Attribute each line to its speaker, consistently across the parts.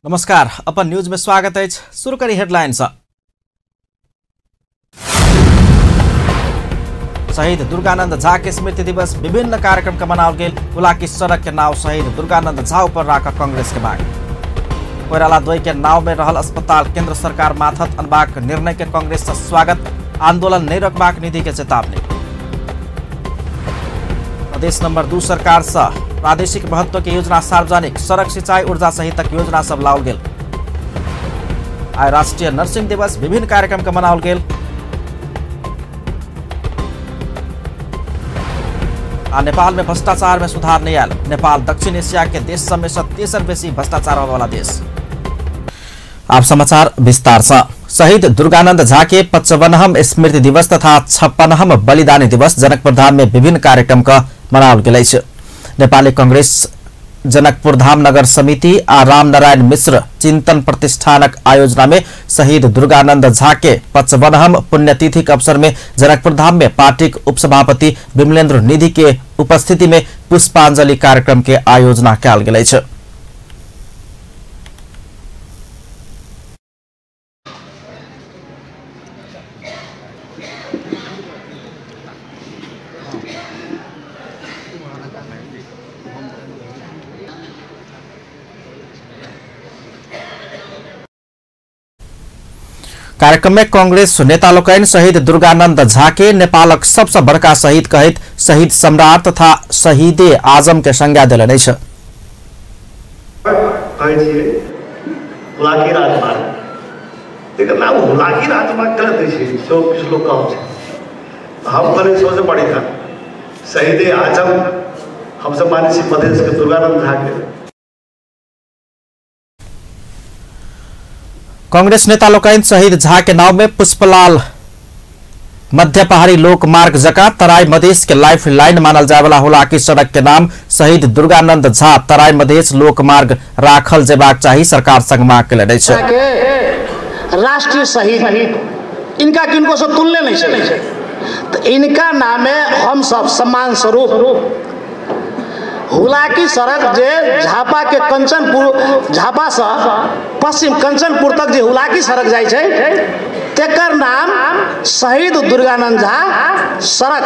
Speaker 1: नमस्कार, अपन न्यूज में स्वागत है। शुरू करी हेडलाइन से। शहीद दुर्गानंद झा के स्मृति दिवस विभिन्न कार्यक्रम के मनाओल गेल। हुलाकी सड़क के नाव शहीद दुर्गानंद झा ऊपर राख कांग्रेस के मांग। कोइराला द्वय के नाव में रहल अस्पताल केंद्र सरकार माथत अनबाक निर्णय के कांग्रेस से स्वागत। आंदोलन नहीं रोकबाक निधि के चेतावनी। प्रदेश नंबर 2 सरकार से प्रादेशिक महत्व के योजना सार्वजनिक सड़क सिंचाई ऊर्जा सहित योजना सब लाओल गेल। आइ राष्ट्रीय नर्सिंग दिवस विभिन्न कार्यक्रम के मनाओल गेल। आ नेपाल में भ्रष्टाचार में सुधार नहीं आयल। नेपाल दक्षिण एशिया के देश सब में से तेसर बेसी भ्रष्टाचार वाला देश। आप समाचार विस्तार से। शहीद दुर्गानंद झा के 55वां स्मृति दिवस तथा 56वां बलिदानी दिवस जनकपुरधाम में विभिन्न कार्यक्रम का मनाओल गेल अछि। नेपाली कांग्रेस जनकपुरधाम नगर समिति आ रामनारायण मिश्र चिंतन प्रतिष्ठानक आयोजना में शहीद दुर्गानंद झा के 55वां पुण्यतिथि के अवसर में जनकपुरधाम में पार्टी के उपसभापति विमलेन्द्र निधि के उपस्थिति में पुष्पांजलि कार्यक्रम के आयोजना कयल गेल अछि। कार्यक्रम में कांग्रेस नेता लोकनि शहीद दुर्गानंद झा के नेपालक सबसे बड़का शहीद कहैत शहीद सम्राट तथा शहीदे आजम के संज्ञा देलनि अछि।
Speaker 2: कहै छियै हुलाकी राजमार्ग, लेकिन नाम हुलाकी राजमार्ग गलत छै, सब किछु लोग कहै छै। हम कहै सबसे बड़का शहीदे आजम हमसब मानै छी मधेश के दुर्गानंद झा के।
Speaker 1: कांग्रेस नेता लोकनि शहीद झा के नाव में पुष्पलाल मध्य पहाड़ी लोक मार्ग जका तराई मधेश के लाइफ लाइन मानल जाय वाला हुलाकी सड़क के नाम शहीद दुर्गानंद झा तराई मधेश लोक मार्ग राखल जेबाक चाही सरकार संग मांग केलनि अछि।
Speaker 3: राष्ट्रीय शहीद इनका किनको से तुलने नहीं छै, तो इनका नामे हम सब सम्मान स्वरूप हुलाकी सड़क जे झापा के कंचनपुर, झापा से पश्चिम कंचनपुर तक जे हुलाकी सड़क जाइ छै तेकर नाम शहीद दुर्गानंद झा सड़क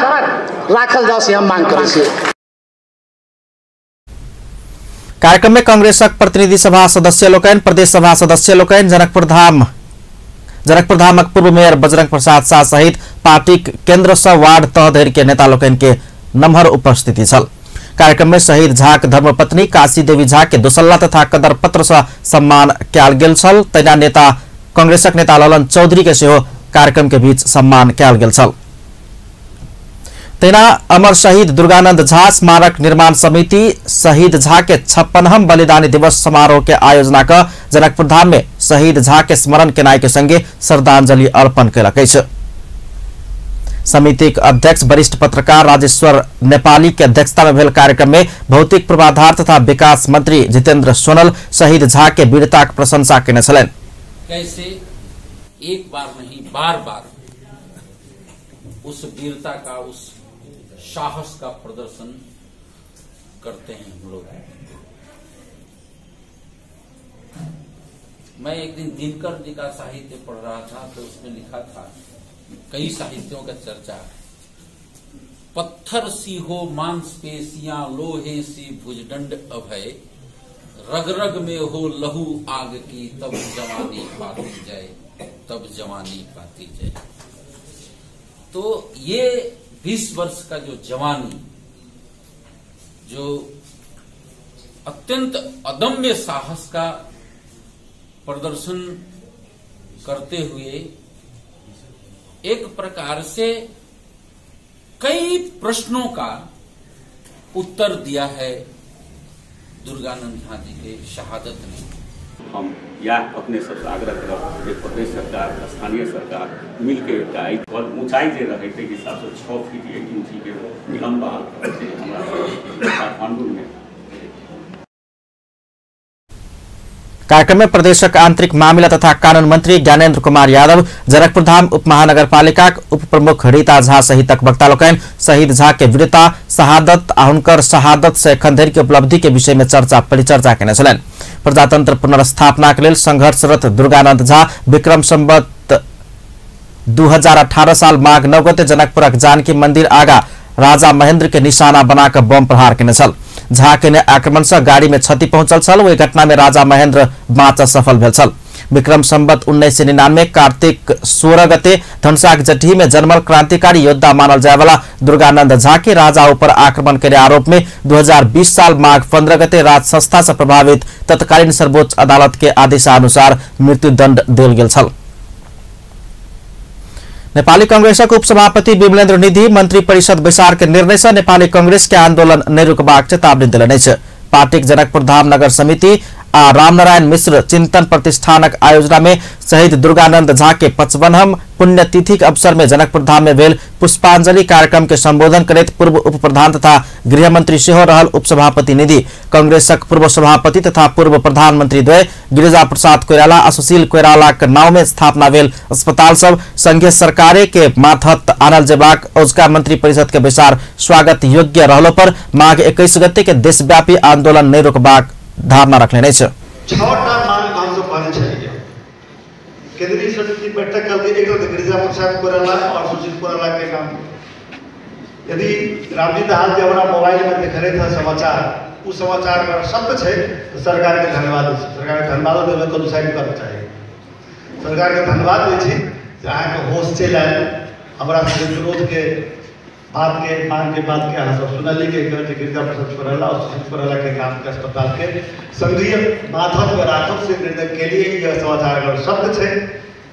Speaker 3: राखल जाओ से हम मांग करै छी।
Speaker 1: कार्यक्रम में कांग्रेसक प्रतिनिधि सभा सदस्य लोकनि, प्रदेश सभा सदस्य लोकनि, जनकपुरधामक पूर्व मेयर बजरंग प्रसाद शाह सहित पार्टीक केंद्र से वार्ड तह धरि के नेता लोकनि के नमहर उपस्थिति छल। कार्यक्रम में शहीद झा के धर्मपत्नी काशी देवी झा के दोसल्ला तथा कदर पत्र से सम्मान कयल गेल छल। तहिना नेता कांग्रेसक नेता ललन चौधरी के सेहो कार्यक्रम के बीच सम्मान कयल गेल छल। तहिना अमर शहीद दुर्गानंद झा स्मारक निर्माण समिति शहीद झा के 56वां बलिदानी दिवस समारोह के आयोजना क जनकपुरधाम में शहीद झा के स्मरण केनाई के संगे श्रद्धांजलि अर्पण केलक अछि। समिति के अध्यक्ष वरिष्ठ पत्रकार राजेश्वर नेपाली के अध्यक्षता में भेल कार्यक्रम में भौतिक पूर्वाधार तथा विकास मंत्री जितेंद्र सोनल शहीद झा के वीरता के प्रशंसा केने छलनि।
Speaker 4: कैसे एक बार नहीं बार बार उस वीरता का, उस साहस का प्रदर्शन करते हैं हम लोग। मैं एक दिन दिनकर जी का साहित्य पढ़ रहा था तो उसमें लिखा था, कई साहित्यों का चर्चा, पत्थर सी हो मांसपेशियां लोहे सी भुजदंड अभय, रग रग में हो लहू आग की, तब जवानी पाती जाए, तब जवानी पाती जाए। तो ये 20 वर्ष का जो जवानी, जो अत्यंत अदम्य साहस का प्रदर्शन करते हुए एक प्रकार से कई प्रश्नों का उत्तर दिया है दुर्गानंद झा जी के शहादत ने।
Speaker 5: हम या अपने सबसे आग्रह करब जे प्रदेश सरकार, स्थानीय सरकार मिलके एकटा ऊंचाई जे रहे ताहि हिसाब से 6 फीट 1 इंच के लंबा हमरा काठमांडू में।
Speaker 1: कार्यक्रम में प्रदेशक आंतरिक मामिला तथा कानून मंत्री ज्ञानेन्द्र कुमार यादव, जनकपुरधाम उपमहानगरपालिकाक उप प्रमुख रीता झा सहितक वक्ता लोकनि शहीद झा के वीरता, शहादत आ हुनकर शहादत से एखन धरि के उपलब्धि के विषय में चर्चा परिचर्चा केने छलनि। प्रजातंत्र पुनर्स्थापना के लेल संघर्षरत दुर्गानंद झा विक्रम संवत 2018 साल माघ 9 गते जनकपुरक जानकी मंदिर आगा राजा महेंद्र के निशाना बनाकर बम प्रहार केने छल। झा के आक्रमण से गाड़ी में क्षति पहुंचल छल। ओहि घटना में राजा महेंद्र बाँच सफल भेल छल। विक्रम संवत 1999 कार्तिक 16 गते धनुषाक जटही में जन्मल क्रांतिकारी योद्धा मानल जाय वाला दुर्गानंद झा के राजा ऊपर आक्रमण के आरोप में 2020 साल माघ 15 गते राज संस्था से प्रभावित तत्कालीन सर्वोच्च अदालत के आदेशानुसार मृत्युदंड देल गेल छल। नेपाली कांग्रेसक उपसभापति विमलेन्द्र निधि मंत्री परिषद बैसार के निर्णय से नेपाली कांग्रेस के आंदोलन नहि रुकबाक चेतावनी देलनि अछि। पार्टीक जनकपुरधाम नगर समिति आ रामनारायण मिश्र चिंतन प्रतिष्ठानक आयोजना में शहीद दुर्गानंद झा के 55वां पुण्यतिथि के अवसर में जनकपुरधाम में भेल पुष्पांजलि कार्यक्रम के संबोधन करैत पूर्व उप प्रधान तथा गृहमंत्री सेहो रहल उपसभापति निधि कांग्रेसक पूर्व सभापति तथा पूर्व प्रधानमंत्री द्वय गिरिजा प्रसाद कोइराला आ सुशील कोइरालाक नाव में स्थापना भेल अस्पताल सब संघीय सरकारे के मातहत आनल जेबाक औजका मंत्री परिषद के बैसार स्वागत योग्य रहलो पर माघ 21 गते के देशव्यापी आंदोलन नहि रोकबाक धारणा रखने अछि।
Speaker 2: 6टा मांग हमसब कहने छलियै। केंद्रीय समिति बैठक कल एक गिरिजा प्रसाद कोइराला और सुशील कोइराला के नाम। यदि रामजी दाहाल जी हमारा मोबाइल में देख रहे थे समाचार, उस समाचार अगर सत्य है तो सरकार के धन्यवाद दै छी। सरकार के धन्यवाद देबै कतौ साइन करना चाही। सरकार के धन्यवाद दै छी जे अहाँके होश चलि आयल, हमरा सबके विरोध के बात के मांग के बात के अहाँ सब सुनली के गिरिजा प्रसाद कोइराला और सुशील कोइराला के नाम के अस्पताल के संघीय माथत में राखब से निर्णय के लिए यह समाचार अगर सत्य है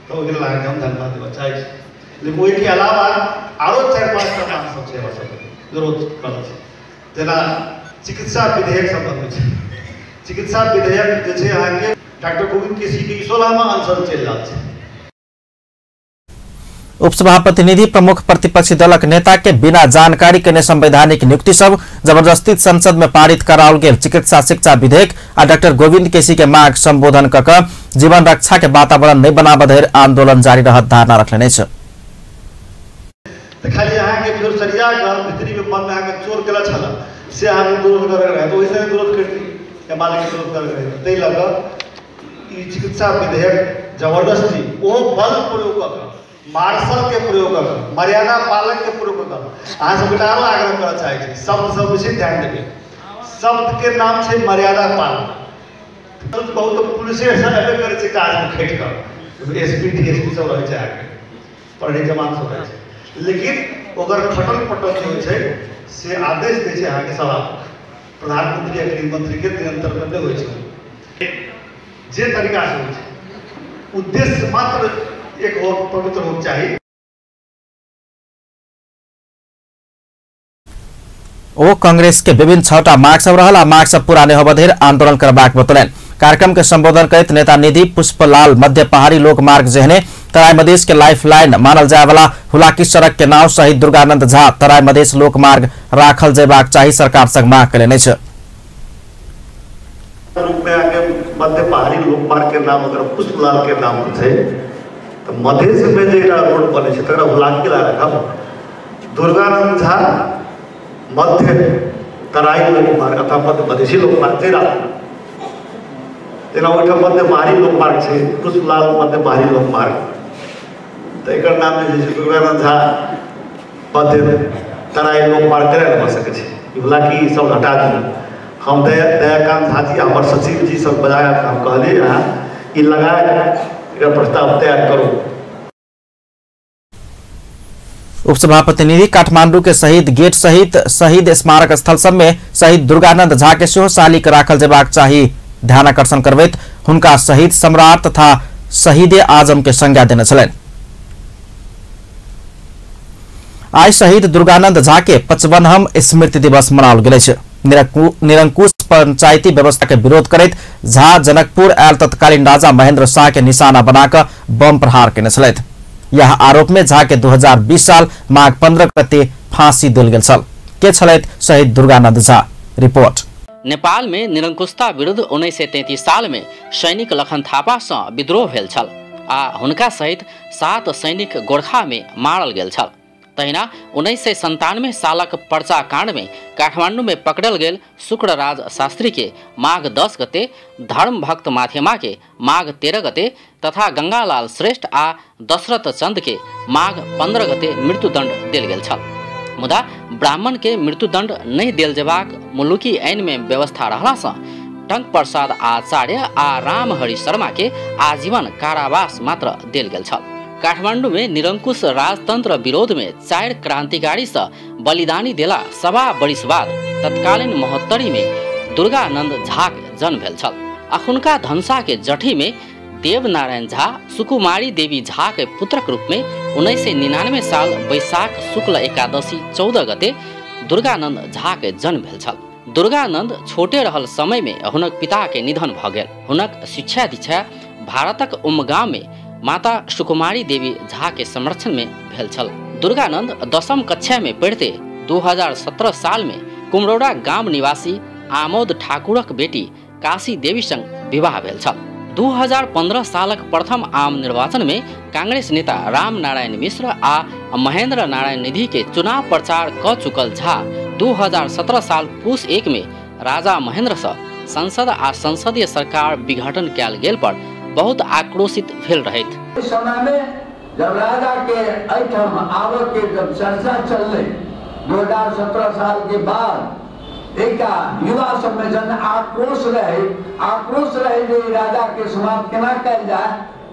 Speaker 2: तो ओहिके लेल अहाँके हम धन्यवाद देबऽ चाहै छी। लेकिन ओहिके अलावा आरो 4-5 टा मांग सब छै हमरा सबके विरोध करल छै। जेना चिकित्सा विधेयक सम्बन्धमे छै। चिकित्सा विधेयक जे छै अहाँके डॉक्टर गोविंद केसी के 16वां अनशन चलि रहल छै।
Speaker 1: उपसभापति निधि प्रमुख प्रतिपक्षी दलक नेता के बिना जानकारी के संवैधानिक नियुक्ति सब जबरदस्ती संसद में पारित कराओल गेल चिकित्सा शिक्षा विधेयक आ डॉक्टर गोविंद केसी के मांग संबोधन क क जीवन रक्षा के वातावरण नहीं बनाबऽ धरि आंदोलन जारी रहत धारणा रखलनि अछि।
Speaker 2: खाली अहाँके फेर सरिया कऽ भीतरी में मन में अहाँके चोर केला छल से अहाँ विरोध करऽ रहे तो ओहिसँ विरोध करती या मालिक विरोध करऽ रहे। ताहि लऽ कऽ ई चिकित्सा विधेयक जबरदस्ती ओहो बल प्रयोग कऽ कऽ, मार्शल के प्रयोग कऽ, मर्यादा पालन के प्रयोग कऽ अहाँ सबके आरो आग्रह करऽ चाहै छी। शब्द सब विशेष ध्यान देबै। शब्द के नाम छै मर्यादा पालन। बहुत पुलिसे सब एबे करै छै काजमे खटि कऽ, एस पी डी एस पी सब रहै छै अहाँके, पढ़े जवान सब रहै छै, लेकिन ओकर खटल पटल जे होइ छै से आदेश दै छै अहाँके सभा प्रधानमंत्री या गृहमंत्री के नियंत्रण में नहि होइ छै। जे तरीकासँ होइ छै उद्देश्य मात्र एक हो पवित्र होना चाहिए।
Speaker 1: ओ कांग्रेस के विभिन्न 6टा मांग सब रहल आ मांग सब पूरा नहि होबऽ धरि आंदोलन करबाक बतौलनि। कार्यक्रम के संबोधन करैत नेता निधि पुष्पलाल मध्य पहाड़ी लोक मार्ग जेहने तराई मधेश के लाइफ लाइन मानल जाय वाला हुलाकी सड़क के नाव शहीद दुर्गानंद झा तराई मधेश लोक मार्ग राखल जेबाक चाही सरकार संग मांग केलनि अछि।
Speaker 2: रूप में आके मध्य पहाड़ी लोक मार्ग के नाम अगर पुष्पलाल के नाम छै तो मधेश में जे रोड बने छै तकरा हुलाकी ला राखब। दुर्गानंद झा मध्य तराई लोक मार्ग अथवा मध्य मधेशी लोक मार्ग जे राखब। जेना ओहिठाम मध्य पहाड़ी लोक मार्ग छै, पुष्पलाल मध्य पहाड़ी लोक मार्ग, तऽ एकर नाम जे छै दुर्गानंद झा मध्य तराई लोक मार्ग केना भऽ सकै छै। ई हुलाकी सब हटा दियौ। हम दयाकांत झा जी हमर सचिव जी सब बजा कऽ हम कहलियै अहाँ ई लगा एकर प्रस्ताव तैयार करू।
Speaker 1: उपसभापति निधि काठमांडू के शहीद गेट सहित शहीद स्मारक स्थल सब में शहीद दुर्गानंद झा के सेहो शालिक राखल जेबाक चाही ध्यानाकर्षण करबैत हुनका शहीद सम्राट तथा शहीदे आजम के संज्ञा देने छलनि। आइ शहीद दुर्गानंद झा के 55वां स्मृति दिवस मनाओल गेल अछि। निरंकुश पंचायती व्यवस्था के विरोध करैत झा जनकपुर आयल तत्कालीन राजा महेंद्र शाह के निशाना बनाकर बम प्रहार केने छलथि। यह आरोप में झा के 2020 साल माघ 15 गते फांसी देल गेल छल। के छलथि शहीद दुर्गानंद झा? रिपोर्ट।
Speaker 6: नेपाल में निरंकुशता विरुद्ध 1933 साल में सैनिक लखन थापा सँ विद्रोह भेल छल आ हुनका सहित 7 सैनिक गोरखा में मारल गेल छल। तहिना 1997 सालक पर्चा कांड में काठमांडू में पकड़ल गेल शुक्रराज शास्त्री के माघ 10 गते, धर्मभक्त माथेमा के माघ 13 गते तथा गंगालाल श्रेष्ठ आ दशरथ चंद के माघ 15 गते मृत्युदंड देल गेल छल। मुदा ब्राह्मण के मृत्युदंड नहीं देल जेबाक मुलुकी ऐन में व्यवस्था रहला सँ टंक प्रसाद आचार्य आ रामहरि शर्मा के आजीवन कारावास मात्र देल गेल छल। काठमांडू में निरंकुश राजतंत्र विरोध में 4 क्रांतिकारी सँ बलिदानी देला 1.25 बरिस बाद तत्कालीन महोत्तरी में दुर्गानंद झा के जन्म भेल छल। अखुनका धनसा के जठी में देवनारायण झा सुकुमारी देवी झा के पुत्रक रूप में 1999 साल वैशाख शुक्ल एकादशी 14 गते दुर्गानंद झा के जन्म भेल छल। दुर्गानंद छोटे रहल समय में हुनक पिता के निधन भ गेल। हुनक शिक्षा दीक्षा भारतक उमगांव में माता सुकुमारी देवी झा के संरक्षण में भेल छल। दुर्गानंद 10म कक्षा में पढ़ते 2017 साल में कुमरौड़ा गांव निवासी आमोद ठाकुरक बेटी काशी देवी संग विवाह भेल छल। 2015 सालक प्रथम आम निर्वाचन में कांग्रेस नेता राम नारायण मिश्र आ महेंद्र नारायण निधि के चुनाव प्रचार क चुकल झा 2017 साल पूस 1 में राजा महेंद्र सँ संसद आ संसदीय सरकार विघटन कयल गेल पर बहुत आक्रोशित भेल रहथि।
Speaker 7: समय में जब राजा के एहिठाम आबऽ के जब चर्चा चललै 2017 साल के बाद एक युवा सब में जन आक्रोश रहे जे राजा के समाप्त केना कयल जाय।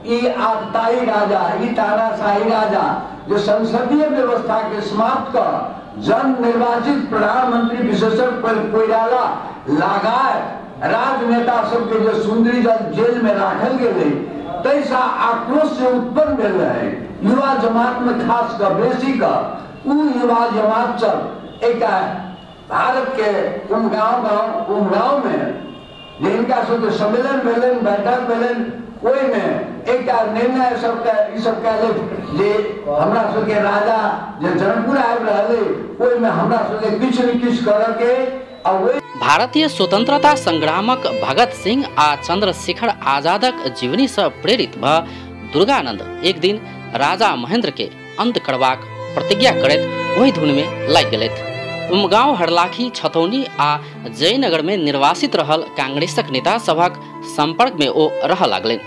Speaker 7: ई आताई राजा, ई तानाशाही राजा जो संसदीय व्यवस्था के समाप्त कर जन निर्वाचित प्रधानमंत्री विशेषकर कोइराला लगाए राजनेता सबके जो सुंदरी जल जेल में राखल गेलै तैसा आक्रोश से उत्पन्न भेल रहे युवा जमात में खास कर बेसी का उ युवा जमात सब एक भारत के उमगांव में जिनका सबके सम्मेलन भेलन बैठक भेलन ओहिमे एक निर्णय सबके ई सब कहले जे हमरा सबके राजा जे जनकपुर आबि रहलै ओहिमे हमरा सबके किछु ने किछु करऽ के।
Speaker 6: भारतीय स्वतंत्रता संग्रामक भगत सिंह आ चंद्रशेखर आजादक जीवनी सँ प्रेरित भ दुर्गानंद एक दिन राजा महेंद्र के अंत करबाक प्रतिज्ञा करैत ओहि धुन में लागि गेलथि। उमगांव, हरलाखी, छतौनी आ जयनगर में निर्वासित रहल कांग्रेसक नेता सभक संपर्क में ओ रह लागलनि।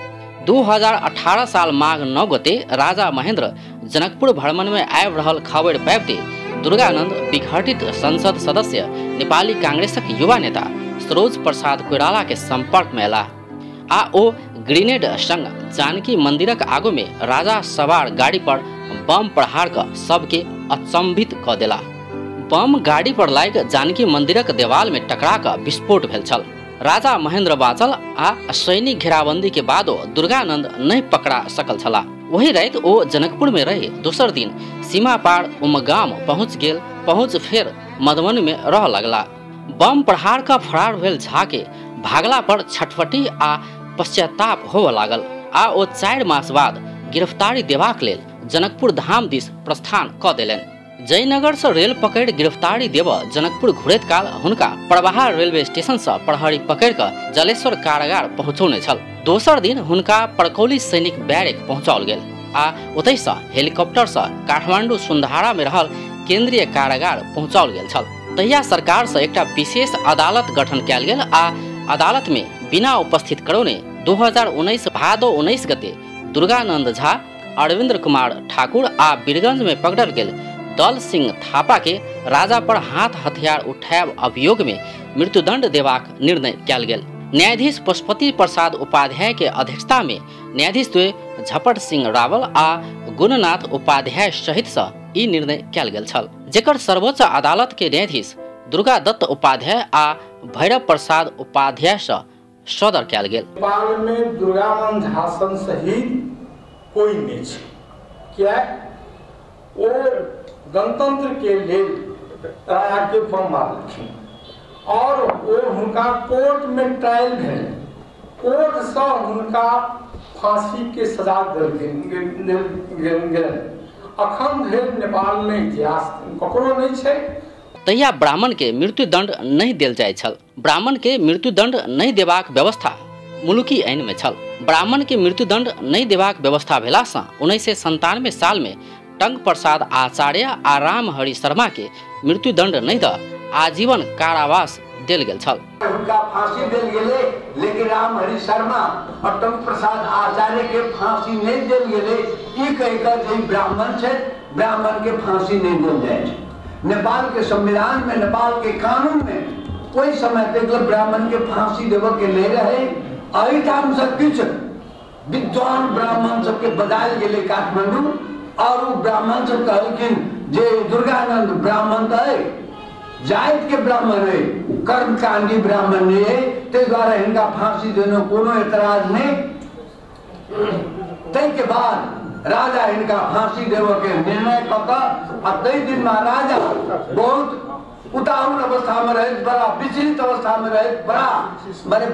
Speaker 6: 2018 साल माघ 9 गते राजा महेंद्र जनकपुर भ्रमण में आबि रहल खबर पाबिते दुर्गानंद विघटित संसद सदस्य नेपाली कांग्रेसक युवा नेता सरोज प्रसाद कोइराला के संपर्क में अयलाह आ ओ ग्रेनेड संग जानकी मंदिरक आगू में राजा सवार गाड़ी पर बम प्रहार क सबके अचंभित क देला। बम गाड़ी पर लागि जानकी मंदिरक देवाल में टकरा क विस्फोट भेल छल। राजा महेंद्र बाँचल आ सैनिक घेराबंदी के बादो दुर्गानंद नहीं पकड़ा सकल छलाह। वही राति ओ जनकपुर में रही दोसर दिन सीमा पार उमगाम पहुँच फेर मधुबनी में रह लगला। बम प्रहार का फरार भेल झा के भागला पर छटफटी आ पश्चाताप होबऽ लागल आ ओ 4 मास बाद गिरफ्तारी देबाक लेल जनकपुर धाम दिस प्रस्थान क देलनि। जयनगर से रेल पकड़ गिरफ्तारी देबऽ जनकपुर घुरैत काल हुनका परवाहा रेलवे स्टेशन से प्रहरी पकड़ कऽ जलेश्वर कारागार पहुँचौने छल। दोसर दिन हुनका परकौली सैनिक बैरक पहुँचाओल गेल आ ओतहिसँ हेलीकॉप्टर से काठमांडू सुंधारा में रहल केंद्रीय कारागार पहुँचाओल गेल छल। तहिया सरकार से एकटा विशेष अदालत गठन कयल गेल आ अदालत में बिना उपस्थित करौने 2019 भादो 19 गते दुर्गानंद झा, अरविंद्र कुमार ठाकुर आ बीरगंज में पकड़ल गेल दल सिंह थापा के राजा पर हाथ हथियार उठायब अभियोग में मृत्युदंड देबाक निर्णय कयल गेल। न्यायाधीश पशुपति प्रसाद उपाध्याय के अध्यक्षता में न्यायाधीश द्वय झपट सिंह रावल आ गुणनाथ उपाध्याय सहित सँ ई निर्णय कयल गेल छल, जेकर सर्वोच्च अदालत के न्यायाधीश दुर्गा दत्त उपाध्याय आ भैरव प्रसाद उपाध्याय सँ सदर कयल गेल।
Speaker 8: नेपाल में दुर्गानंद झा सन शहीद कोई नहीं छै, किया ओ गणतंत्र के लेल राजा के बम मारलखिन और वो हुनका कोर्ट में ट्रायल भेल, कोर्ट से हुनका फांसी के सजा देल गेल। अखन धरि नेपाल में इतिहास ककरो नहीं छै।
Speaker 6: तहिया ब्राह्मण के मृत्युदंड नहि देल जाइत छल। ब्राह्मण के मृत्युदंड नहि देबाक व्यवस्था मुलुकी ऐन में छल। ब्राह्मण के मृत्युदंड नहि देबाक व्यवस्था भेलासँ 1997 साल में टंक प्रसाद आचार्य आ रामहरि शर्मा के मृत्युदंड नहि दऽ आजीवन कारावास देल गेल छल।
Speaker 7: हुनका फांसी देल गेलै, लेकिन रामहरि शर्मा और टंक प्रसाद आचार्य के फांसी नहीं देल गेलै। ई कहि कऽ जे ब्राह्मण छै, ब्राह्मण के फांसी नहीं देल जाइ छै। नेपाल के संविधान में, नेपाल के कानून में कोई समय तक ब्राह्मण के फांसी देवे के नहीं रहे। एहिठाम से किछु विद्वान ब्राह्मण सबके बजायल गेलै काठमांडू और उ ब्राह्मण सब कहलखिन जे दुर्गानंद ब्राह्मण तऽ है, जाति के ब्राह्मण है, कर्मकांडी ब्राह्मण नहीं है, ताहि दुआरे हिनका फांसी देने कोनो एतराज नहीं। ताहि के बाद राजा हिनका फांसी देवे के निर्णय कऽ कऽ आ ताहि दिन में राजा बहुत उताहुल अवस्था में रहैत, बड़ा विचलित अवस्था में रहैत, बड़ा माने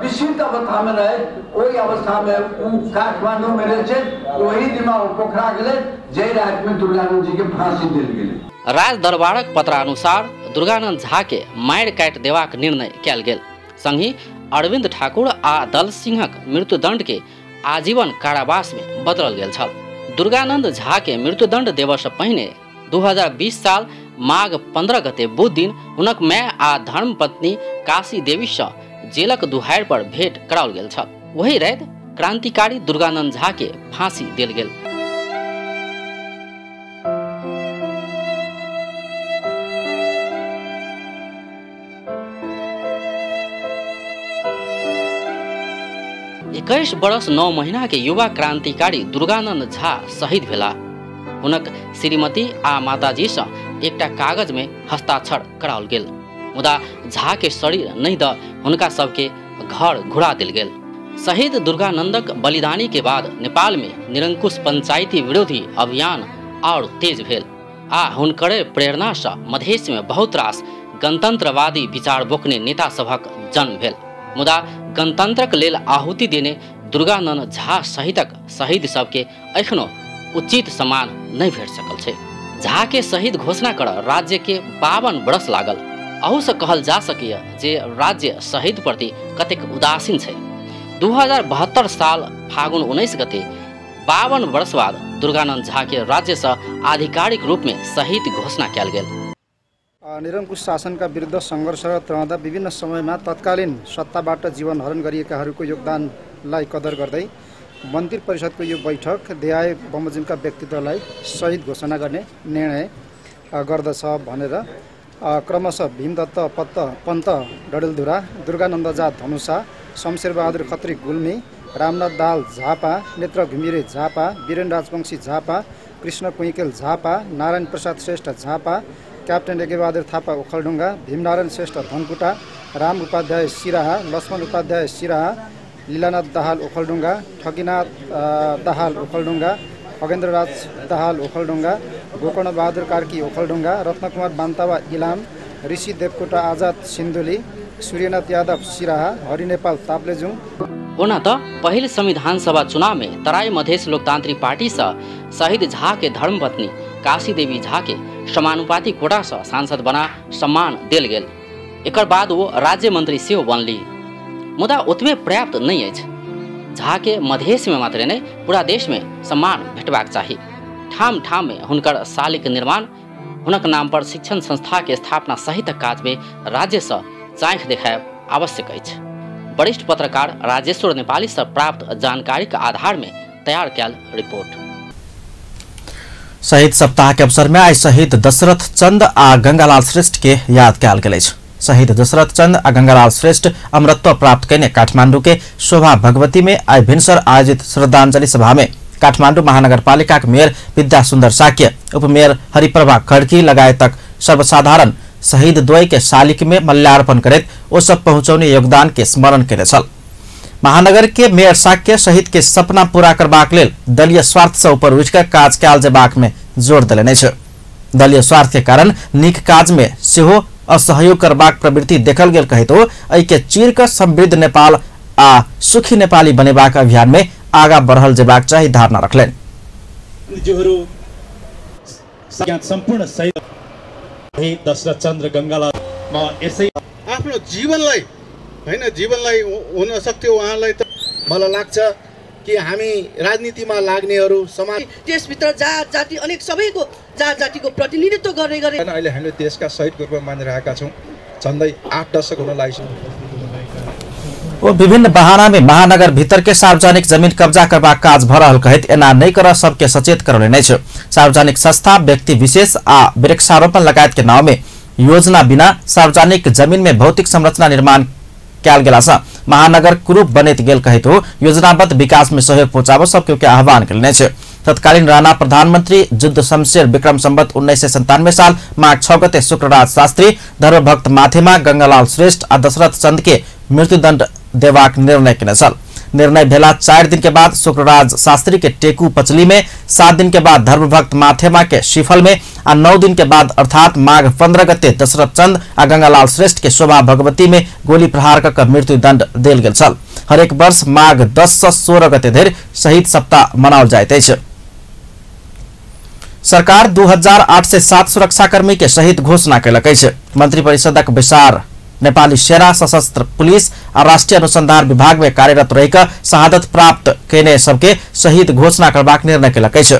Speaker 7: विस्मित अवस्था में रहैत। ओहि अवस्था में उ काठमांडू में रहै छै, ओहि दिन ओ पोखरा गेलै, जाहि राति में दुर्गानंद जी के फांसी देल गेलै।
Speaker 6: राज दरबारक पत्रानुसार दुर्गानंद झा के मारि काटि देबाक निर्णय कयल गेल। संगहि अरविंद ठाकुर आ दल सिंहक मृत्युदंड के आजीवन कारावास में बदलल गेल छल। दुर्गानंद झा के मृत्युदंड देबऽसँ पहिने 2020 साल माघ 15 गते बुध दिन हुनक माय आ धर्मपत्नी काशी देवीसँ जेलक दुहारि पर भेंट कराओल गेल छल। वही राति क्रांतिकारी दुर्गानंद झा के फांसी देल गेल। 21 बरस 9 महीना के युवा क्रांतिकारी दुर्गानंद झा शहीद भेला। हुनक श्रीमती आ माताजीसँ एकटा कागज में हस्ताक्षर कराओल गेल, मुदा झा के शरीर नहि दऽ हुनका सबके घर घुरा देल गेल। शहीद दुर्गानंदक बलिदानी के बाद नेपाल में निरंकुश पंचायती विरोधी अभियान और तेज भेल आ हुनकरे प्रेरणासँ मधेश में बहुत रास गणतंत्रवादी विचार बोकने नेता सभक जन्म भेल। मुदा गणतंत्रक लेल आहुति देने दुर्गानंद झा सहितक शहीद सबके एखनो उचित सम्मान नहि भेट सकल छै। झा के शहीद घोषणा कर राज्य के 52 बरस लागल। अहू से कहल जा सकैए जे राज्य शहीद प्रति कतेक उदासीन छै। 2072 साल फागुन 19 गते 52 वर्ष बाद दुर्गानंद झा के राज्य से आधिकारिक रूप में शहीद घोषणा कयल गेल।
Speaker 9: निरंकुश शासनका विरुद्ध सङ्घर्षरत रहँदा विभिन्न समयमा तत्कालीन सत्ताबाट जीवन हरण गरिएकाहरूको योगदानलाई कदर गर्दै मन्त्री परिषदको यो बैठक देहाय बमोजिमका व्यक्तित्वलाई शहीद घोषणा गर्ने निर्णय गर्दछ भनेर क्रमशः भीमदत्त पन्त डडेलधुरा, दुर्गानन्द झा धनुषा, शमशेरबहादुर खत्री गुल्मी, रामनाथ दाहाल झापा, नेत्र घिमिरे झापा, वीरेन राजवंशी झापा, कृष्ण कुइकेल झापा, नारायण प्रसाद श्रेष्ठ झापा, क्याप्टेन रेगेबहादुर थापा ओखलढुङ्गा, भीमनारायण श्रेष्ठ धनकुटा, राम उपाध्याय सिराहा, लक्ष्मण उपाध्याय सिराहा, लीलानाथ दाहाल ओखलढुङ्गा, ठगिनाथ दाहाल ओखलढुङ्गा, खगेन्द्रराज दाहाल ओखलढुङ्गा, गोकर्ण बहादुर कार्की ओखलढुङ्गा, रत्नकुमार बान्तावा इलाम, ऋषि देवकोटा आजाद सिन्धुली, सूर्यनाथ यादव सिराहा, हरि नेपाल ताप्लेजुङ।
Speaker 6: ओना तऽ पहिल संविधान सभा चुनाव में तराई मधेश लोकतांत्रिक पार्टी से शहीद झा के धर्मपत्नी काशी देवी झा के समानुपातिक कोटा से सांसद बना सम्मान देल गेल। एकर बाद वो राज्य मंत्री सेहो बनली, मुदा ओतबे पर्याप्त नहीं अछि। झा के मधेश में मात्र नहीं पूरा देश में सम्मान भेटबाक चाही। ठाम ठाम में हुनकर शालिक निर्माण, हुनक नाम पर शिक्षण संस्था के स्थापना सहित काज में राज्य से चाँख देखायब आवश्यक अछि। वरिष्ठ पत्रकार राजेश्वर नेपाली से प्राप्त जानकारी के आधार में तैयार कयल रिपोर्ट।
Speaker 1: शहीद सप्ताह के अवसर में आई शहीद दशरथ चंद आ गंगालाल श्रेष्ठ के याद कयल गेल अछि। शहीद दशरथ चंद आ गंगालाल श्रेष्ठ अमरत्व प्राप्त कयने काठमांडू के शोभा भगवती में आई भिनसर आयोजित श्रद्धांजलि सभा में काठमांडू महानगरपालिका के मेयर विद्या सुंदर साक्य, उपमेयर हरिप्रभा खड़की लगायतक सर्वसाधारण शहीद द्वय के शालिक में माल्यार्पण करैत ओ सब पहुंचौने योगदान के स्मरण केने छल। महानगर के मेयर साक्य शहीद के सपना पूरा करबाक लेल दलीय स्वार्थ से ऊपर उठिकऽ काज कयल जेबाक में जोर देलनि अछि। दलीय स्वार्थ के कारण नीक काज में सेहो असहयोग करबाक प्रवृत्ति देखल गेल कहैत ओ एहि के चीर कऽ समृद्ध नेपाल आ सुखी नेपाली बनेबाक अभियान में आगा बढ़ल जेबाक चाही धारणा रखलनि।
Speaker 10: सम्पूर्ण शहीद दशरथ चन्द्र गंगालाल म यसै
Speaker 11: आफ्नो जीवनलाई हैन जीवनलाई हुन सक्थ्यो उहाँलाई त।
Speaker 3: मलाई लाग्छ कि हामी राजनीतिमा लाग्नेहरू समाज
Speaker 12: त्यसभित्र जात जाति अनेक सबैको जात जातिको प्रतिनिधित्व गर्ने गरे
Speaker 13: अहिले हामीले देशका शहीदको रूपमा मानिरहेका छौँ। झन्डै 8 दशक हुन लागिसक्यो।
Speaker 1: ओ विभिन्न बहाना में महानगर भीतर के सार्वजनिक जमीन कब्जा करबाक काज भ रहल कहैत एना नहि कर सबके सचेत करौलनि अछि। सार्वजनिक संस्था, व्यक्ति विशेष आ वृक्षारोपण लगायत के नाव में योजना बिना सार्वजनिक जमीन में भौतिक संरचना निर्माण कयल गेला सँ महानगर कुरूप बनैत गेल कहैत हो योजनाबद्ध विकास में सहयोग पहुंचाबऽ सबके के आह्वान कयलनि अछि। तत्कालीन राणा प्रधानमंत्री जुद्ध शमशेर विक्रम संवत 1997 साल माघ 6 गते शुक्रराज शास्त्री, धर्मभक्त माथेमा, गंगालाल श्रेष्ठ आ दशरथ चंद के मृत्युदंड देबाक निर्णय केने छल। निर्णय भेला 4 दिन के बाद शुक्रराज शास्त्री के टेकू पचली में, 7 दिन के बाद धर्मभक्त माथेमा के शिफल में आ 9 दिन के बाद अर्थात माघ 15 गते दशरथ चंद आ गंगालाल श्रेष्ठ के शोभा भगवती में गोली प्रहार क मृत्युदंड देल गेल छल। हरेक वर्ष माघ 10 से 16 गते धरि शहीद सप्ताह मनाओल जाइत अछि। सरकार 2807 सुरक्षाकर्मी के शहीद घोषणा कयलक अछि। मंत्रिपरिषदक बैसार नेपाली सेना, सशस्त्र पुलिस आ राष्ट्रीय अनुसंधान विभाग में कार्यरत रहिक शहादत प्राप्त केने सबके शहीद घोषणा करबाक निर्णय कयलक अछि।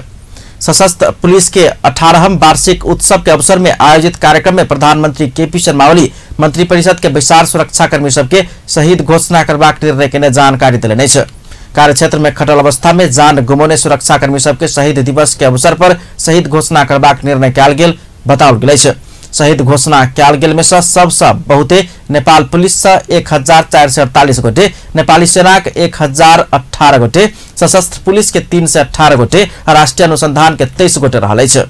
Speaker 1: सशस्त्र पुलिस के 18वां वार्षिक उत्सव के अवसर में आयोजित कार्यक्रम में प्रधानमंत्री केपी शर्मा ओली मंत्रिपरिषद के बैसार सुरक्षाकर्मी सबके शहीद घोषणा करबाक निर्णय केने जानकारी देलनि अछि। कार्यक्षेत्र में खटल अवस्था में जान गुमौने सुरक्षाकर्मी सबके शहीद दिवस के अवसर पर शहीद घोषणा करबाक निर्णय कयल गेल बताओल गेल अछि। शहीद घोषणा कयल गेल में से सबसँ बहुते नेपाल पुलिस से 1448 गोटे, नेपाली सेनाक 1018 गोटे, सशस्त्र पुलिस के 318 गोटे, राष्ट्रीय अनुसंधान के 23 गोटे रहल अछि।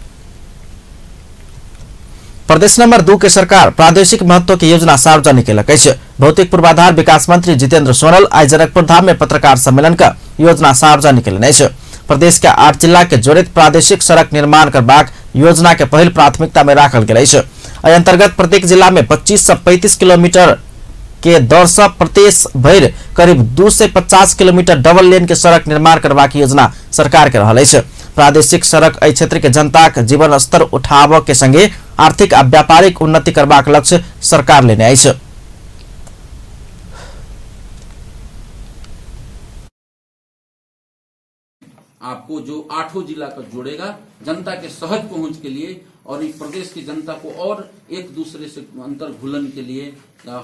Speaker 1: प्रदेश नंबर 2 के सरकार प्रादेशिक महत्व के योजना सार्वजनिक केलक अछि। भौतिक पूर्वाधार विकास मंत्री जितेंद्र सोनल आइ जनकपुर धाम में पत्रकार सम्मेलन क योजना सार्वजनिक केलनि अछि। प्रदेश के 8 जिला के जोड़ित प्रादेशिक सड़क निर्माण करबाक योजना के पहिल प्राथमिकता में राखल गेल अछि। एहि अंतर्गत प्रत्येक जिला में 25 से 35 किलोमीटर के दर से प्रदेश भरि करीब 250 किलोमीटर डबल लेन के सड़क निर्माण करबाक योजना सरकार के रहल अछि। प्रादेशिक सड़क एहि क्षेत्र के जनताक जीवन स्तर उठाबऽ के संगे आर्थिक आ व्यापारिक उन्नति करबाक लक्ष्य सरकार लेने अछि।
Speaker 4: आपको जो 8 जिला को जोड़ेगा, जनता के सहज पहुंच के लिए और इस प्रदेश की जनता को और एक दूसरे से अंतर घुलन के लिए,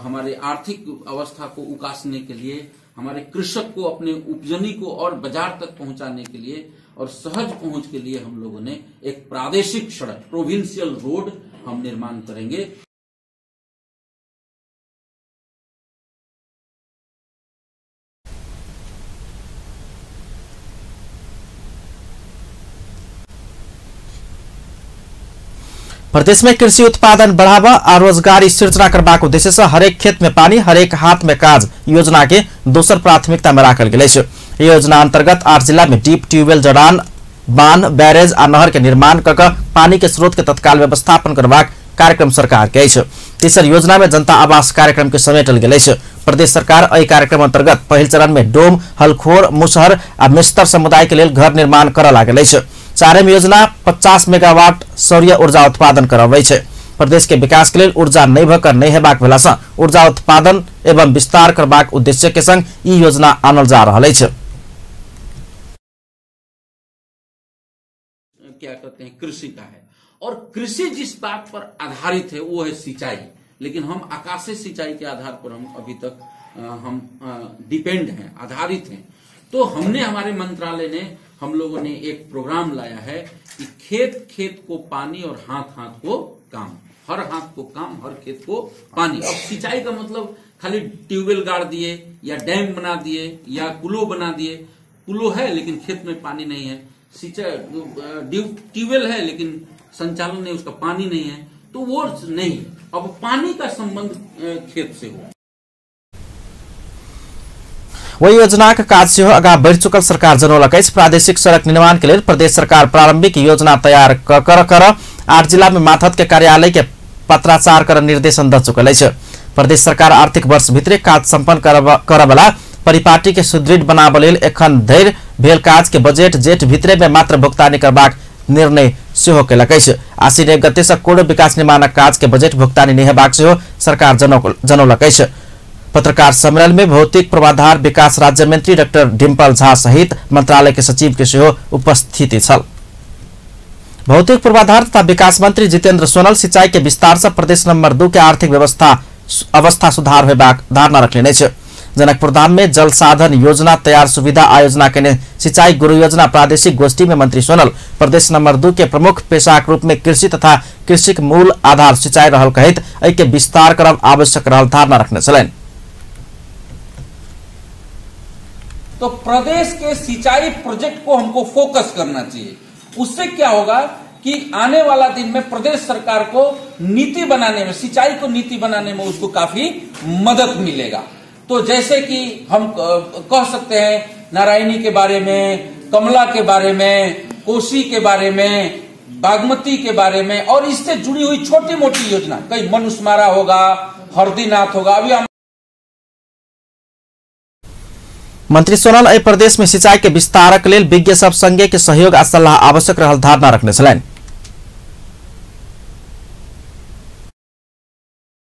Speaker 4: हमारे आर्थिक अवस्था को उकासने के लिए, हमारे कृषक को अपने उपजनी को और बाजार तक पहुंचाने के लिए और सहज पहुंच के लिए हम लोगों ने एक प्रादेशिक सड़क, प्रोविंशियल रोड हम निर्माण करेंगे।
Speaker 1: प्रदेश में कृषि उत्पादन बढ़ावा आ रोजगारी सृजना करबाक उद्देश्य से हरेक खेत में पानी हरेक हाथ में काज योजना के दोसर प्राथमिकता में राखल गेल अछि। योजना अंतर्गत 8 जिला में डीप ट्यूबवेल जड़ान, बांध, बैरेज आ नहर के निर्माण क पानी के स्रोत के तत्काल व्यवस्थापन करबाक कार्यक्रम सरकार के अछि। तेसर योजना में जनता आवास कार्यक्रम के समेटल गेल अछि। प्रदेश सरकार एहि कार्यक्रम अंतर्गत पहिल चरण में डोम, हलखोर, मुसहर आ मेस्तर समुदाय के लेल घर निर्माण करऽ लागल अछि। चारिम योजना 50 मेगावाट सौर्य ऊर्जा उत्पादन करबै छै। प्रदेश के विकास के लेल ऊर्जा नहि भऽ कऽ नहि हेबाक भेला सँ ऊर्जा उत्पादन एवं विस्तार करबाक उद्देश्य के संग ई योजना आनल जा रहल अछि।
Speaker 4: क्या कहते हैं, कृषि का है और कृषि जिस बात पर आधारित है वो है सिंचाई, लेकिन हम आकाशीय सिंचाई के आधार पर हम अभी तक हम डिपेंड हैं, आधारित हैं। तो हमने, हमारे मंत्रालय ने, हम लोगों ने एक प्रोग्राम लाया है कि खेत खेत को पानी और हाथ हाथ को काम, हर हाथ को काम, हर खेत को पानी। अब सिंचाई का मतलब खाली ट्यूबवेल गाड़ दिए या डैम बना दिए या कुलो बना दिए, कुलो है लेकिन खेत में पानी नहीं है, सिंचाई ट्यूबवेल है लेकिन संचालन नहीं, उसका पानी नहीं है, तो वो नहीं। अब पानी का संबंध खेत से हो।
Speaker 1: वही योजनाक काज सेहो आगाँ बढ़ि चुकल सरकार जनौलक अछि। प्रादेशिक सड़क निर्माण के लेल प्रदेश सरकार प्रारंभिक योजना तैयार कर 8 जिला में माथत के कार्यालय के पत्राचार कर निर्देशन द चुकल अछि। प्रदेश सरकार आर्थिक वर्ष भितरे काज सम्पन्न करबला परिपाटी के सुदृढ़ बनाबऽ लेल एखन धरि भेल काज के बजट जेठ भितरे में मात्र भुगतानी करबाक निर्णय सेहो केलक अछि। आश्विन 1 गते सँ कोनो विकास निर्माणक काज के बजट भुगतानी नहि हेबाक सेहो सरकार जनौलक अछि। पत्रकार सम्मेलन में भौतिक पूर्वाधार विकास राज्य मंत्री डॉक्टर डिम्पल झा सहित मंत्रालय के सचिव के सेहो उपस्थिति छल। भौतिक पूर्वाधार तथा विकास मंत्री जितेंद्र सोनल सिंचाई के विस्तार से प्रदेश नंबर 2 के आर्थिक व्यवस्था अवस्था सुधार होबाक धारणा रखने अछि। जनकपुरधाम में जल साधन योजना तैयार सुविधा आयोजना केने सिंचाई गुरु योजना प्रादेशिक गोष्ठी में मंत्री सोनल प्रदेश नंबर 2 के प्रमुख पेशाक रूप में कृषि तथा कृषिक मूल आधार सिंचाई रहल कहैत एहि के विस्तार करब आवश्यक रहल धारणा रखने छलनि।
Speaker 4: तो प्रदेश के सिंचाई प्रोजेक्ट को हमको फोकस करना चाहिए। उससे क्या होगा कि आने वाला दिन में प्रदेश सरकार को नीति बनाने में, सिंचाई को नीति बनाने में उसको काफी मदद मिलेगा। तो जैसे कि हम कह सकते हैं नारायणी के बारे में, कमला के बारे में, कोसी के बारे में, बागमती के बारे में और इससे जुड़ी हुई छोटी मोटी योजना, कहीं मनुष्मारा होगा, हरदीनाथ होगा। अभी हम
Speaker 1: मंत्री सोनल एहि प्रदेश में सिंचाई के विस्तारक लेल विज्ञ सब संगे के सहयोग आ सलाह आवश्यक रहल धारणा रखने छलनि।